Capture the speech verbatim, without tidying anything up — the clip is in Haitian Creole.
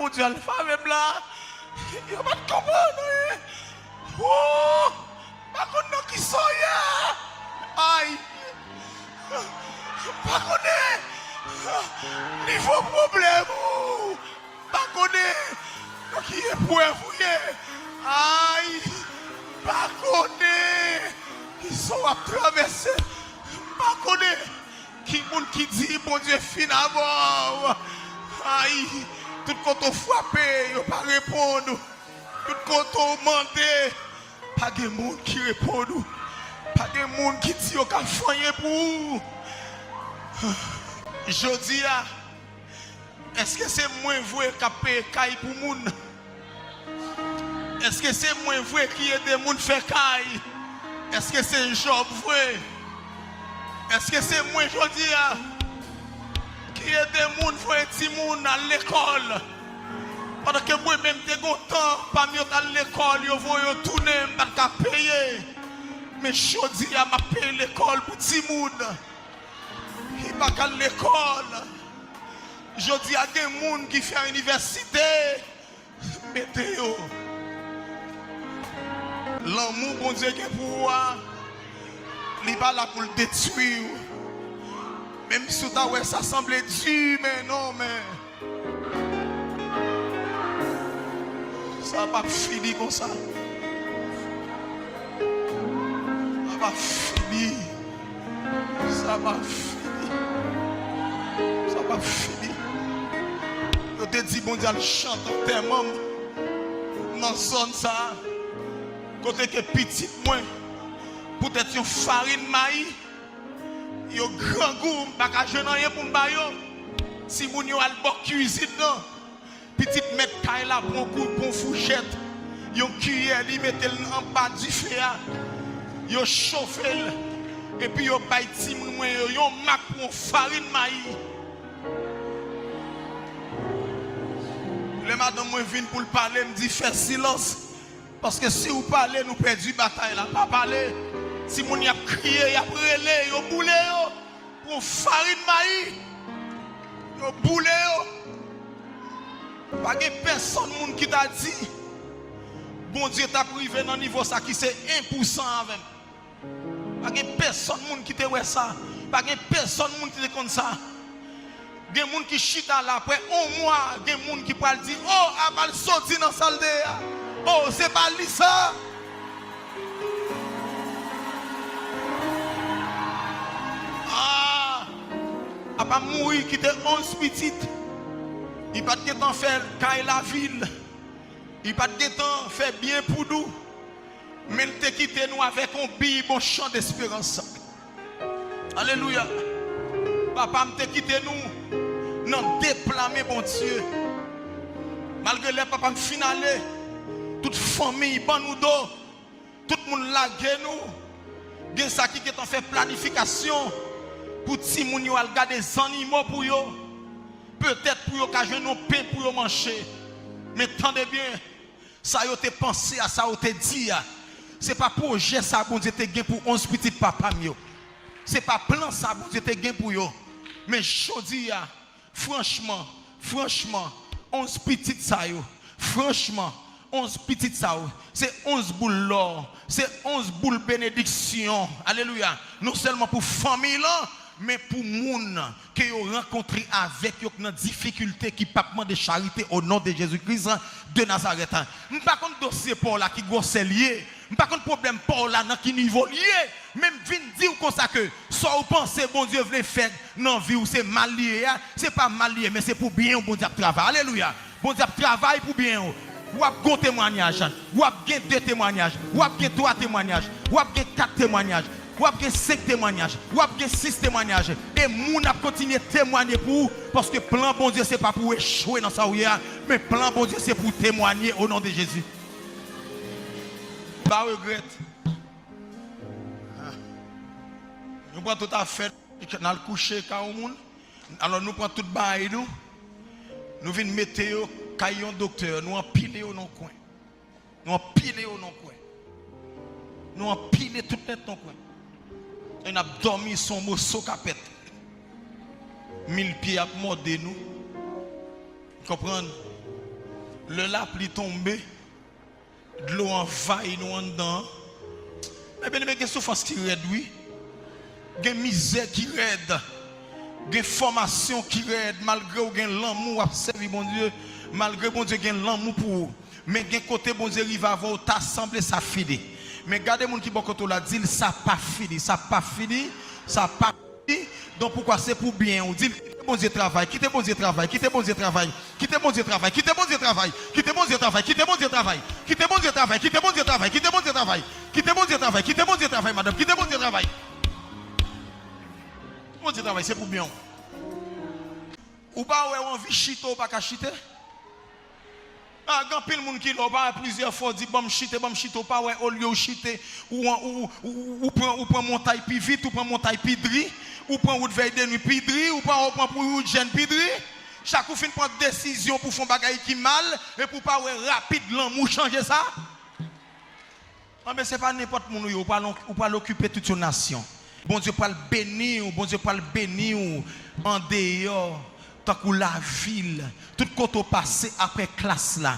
Bondye al fave m la. Yo pa t konprann anyen. Woo! M pa konn nan kisa w ye. Ay! M pa konnen nivo pwoblèm ou. M pa konnen nan ki eprèv ou ye. Ay! M pa konnen kisa w ap travèse. M pa konnen ki moun ki di Bondye fin avè w. Ay! Tout kote w frape, yo pa reponn ou. Tout kote w mande, pa gen moun ki reponn ou. Pa gen moun ki di yo ka fè anyen pou ou. Jodi a, èske se mwen vre k ap peye kay pou moun? Èske se mwen vre ki ede moun fè kay? Èske se Jòb vre? Èske se mwen jodi a ki ede moun voye timoun al lekòl? Pandan ke mwen menm te gon tan, pa m yo t al lekòl, yo voye yo tounen, m pa t ka peye. Men jodi a, m ap peye lekòl pou timoun ki pa ka al lekòl. Jodi a, gen moun ki fè inivèsite, mete yo. Lanmou Bondye gen pou ou a, li pa la pou l detwi w. Menm si w ta wè sa sanble di, men non, men sa p ap fini konsa. Sa p ap fini. Sa p ap fini. Sa p ap fini. Yo te di Bondye al chante antèman m nan zòn sa a, kote ke pitit mwen, poutèt yon farin mayi, yo grangou, m pa ka jwenn anyen pou m ba yo. Timoun yo al bò kwizin nan. Pitit mèt kay la pran kou, pran foujèt, yon kiyè, li mete l anba dife a. Yo chofe l, epi yo bay timoun mwen yo yon mak pou yon farin mayi. Lè madanm mwen vin pou l pale, m di, "Fè silans, paske si w pale, nou pèdi batay la. Pa pale." Timoun y ap kriye, y ap rele, yo boule yo pou yon farin mayi. Yo boule yo. Pa gen pèsonn moun ki ta di Bondye t ap rive nan nivo sa ki se en pou san avè m. Pa gen pèsonn moun ki te wè sa. Pa gen pèsonn moun ki te konn sa. Gen moun ki chita la apre yon mwa, gen moun ki pral di, "Oh, Amal soti nan sa l te ye a. Oh, se pa li sa." Ah! Apa mouri kite onz pitit. Li pa t gentan fè kay lavil. Li pa t gentan fè byen pou nou. Men l te kite nou avèk yon bib, yon chan desperans. Alelouya. Papa m te kite nou nan de pla men Bondye. Malgre lè papa m fin ale, tout fanmi ban nou do. Tout moun lage nou. Gen sa ki gentan fè planifikasyon pou timoun yo al gade zannimo pou yo. Petèt pou yo ka jwenn yon pen pou yo manje. Men tande byen, sa yo te panse a, sa yo te di a, se pa pwojè sa Bondye te gen pou onz pitit papa m yo. Se pa plan sa Bondye te gen pou yo. Men jodi a, franchman, franchman, onz pitit sa yo, franchman, onz pitit sa yo, se onz boul lò, se onz boul benediksyon. Alelouya. Non sèlman pou fanmi lan, men pou moun ke yo rankontre avèk yo k nan difikilte, ki p ap mande charite, o non de Jezi Kris de Nazarèt. M pa konn dosye pa w la ki gwosè l ye, m pa konn pwoblèm pa w la nan ki nivo l ye, men m vin di w konsa ke sa w panse Bondye vle fè nan vi w, se mal li ye a, se pa mal li ye, men se pou byen w Bondye ap travay. Alelouya! Bondye ap travay pou byen w. W ap gon temwanyaj, w ap gen de temwanyaj, w ap gen twa temwanyaj, w ap gen kat temwanyaj, w ap gen senk temwanyaj, w ap gen sis temwanyaj. E moun ap kontinye temwanye pou ou, paske plan Bondye se pa pou w echwe nan sa w ye a, men plan Bondye se pou w temwanye o non de Jezi. Pa regrèt. Nou pran tout afè, n al kouche kay yon moun. Alò, nou pran tout bagay nou, nou vin mete yo kay yon doktè, nou anpile yo nan kwen. Nou anpile yo nan kwen. Nou anpile tout nèt nan kwen. E n ap dòmi sou yon moso kapèt. Mil pye ap mòde nou. Konprann? Lè lapli tonbe, dlo anvayi nou anndan an. Men byeneme, gen soufrans ki rèd, wi. Gen mizè ki rèd. Gen fòmasyon ki rèd. Malgre w gen lanmou, w ap sèvi Bondye. Malgre Bondye gen lanmou pou ou. Men gen kote Bondye rive avè w, ta sanble sa fini. Men gade moun ki bò kote w la, di l, sa pa fini, sa pa fini, sa pa fini. Donk poukwa se pou byen w. Di l, kite Bondye travay, kite Bondye travay, kite Bondye travay, kite Bondye travay, kite Bondye travay, kite Bondye travay, kite Bondye travay, kite Bondye travay, kite Bondye travay, kite Bondye travay, kite Bondye travay, kite Bondye travay, madanm, kite Bondye travay. Bondye travay, se pou byen w. Ou pa wè w anvi chite, ou pa ka chite? Ah, gen anpil moun ki la, ou pa wè plizyè fwa w di, ban m chite, ban m chite, ou pa wè olye w chite, ou, an- ou, ou, ou, ou pran, ou pran montay pi vit, ou pran montay pi dri, ou pran wout vèy de nwi pi dri, ou pa wè w pran pou wout jèn pi dri. Chak ou fin pran desizyon pou fè yon bagay ki mal, epi ou pa wè rapid lanmou chanje sa. Anben, se pa nenpòt moun ou ye, ou pral, ou pral okipe tout yon nasyon. Bondye pral beni w, Bondye pral beni w andeyò, tankou lavil, tout kote w pase apre klas la.